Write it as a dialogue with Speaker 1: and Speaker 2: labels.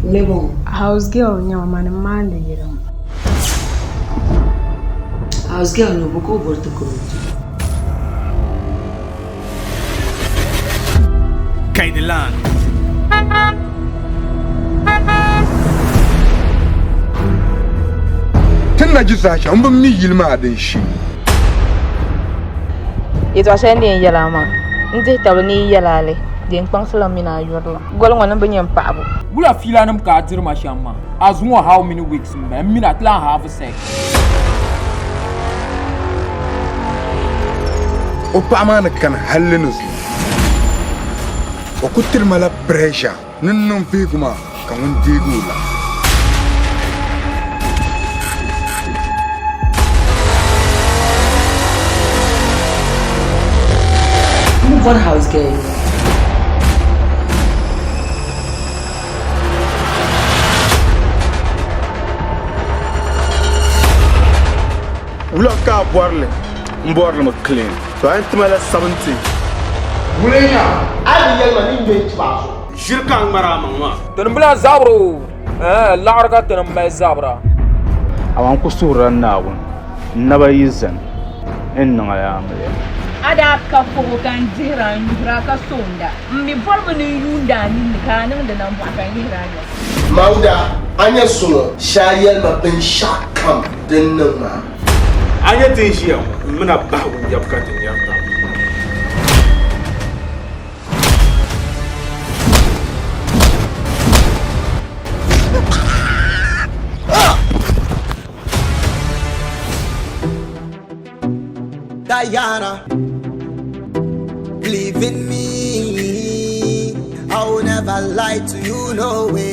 Speaker 1: Wula bɔŋɔ?
Speaker 2: House girl n-nyɛ ma, mani m-maandi yili ŋɔ.
Speaker 1: House girl ni o bo ka o bɔri ti kɔriti.
Speaker 3: Kaidilan.
Speaker 4: Ti ni na ji saha shɛli m bi mi yili maa din shee.
Speaker 5: Yɛtɔɣ shɛli n ni yɛn yɛl a maa, n dihi tabili ni yi yɛl a li, di yɛn kpaŋsila m mini a yurila. Goli ŋɔ ni bi nyɛ m paɣibu.
Speaker 6: Wula fiilanim ka a diri ma shɛm maa? A zuŋɔ how many weeks m-bala? M mini a ti lan have sex.
Speaker 4: O paɣa maa ni kani halli ni zuŋɔ, o ku tiri ma la pressure ni n niŋ vihigu maa ka ŋun deegi o la.
Speaker 1: M bi bɔri house girl.
Speaker 7: Wula ka a bɔri li? M bɔri li mi clean. To a yɛn ti ma la 70.
Speaker 4: Wula n-nya?
Speaker 8: A yi bi yɛli ma ni n ŋme n-chibi a zuɣu.
Speaker 3: Ʒiri ka a ŋmari a maŋ maa.
Speaker 6: Ti ni bi lahi zabiri o, ɛɛh, laɣiri ka ti ni mali zabira.
Speaker 7: Amaa n ku suhirila Naawuni, n naba yi zani, n ni niŋ a amiliya.
Speaker 5: A daa ka kɔbu ka n dihir a n-yuhir a ka soond a. M mi bɔrimi ni n yuund a ninni ka a niŋdi nambɔɣu ka n yihir a nyɔri.
Speaker 8: Mawuda, a nya zuŋɔ shee a yɛli ma binshɛɣukam din niŋ maa.
Speaker 3: A nya ti ni ʒiya ŋɔ, m min a bahigu nyabu ka ti nyari taba.
Speaker 9: Diana, believe in me. I will never lie to you, no way.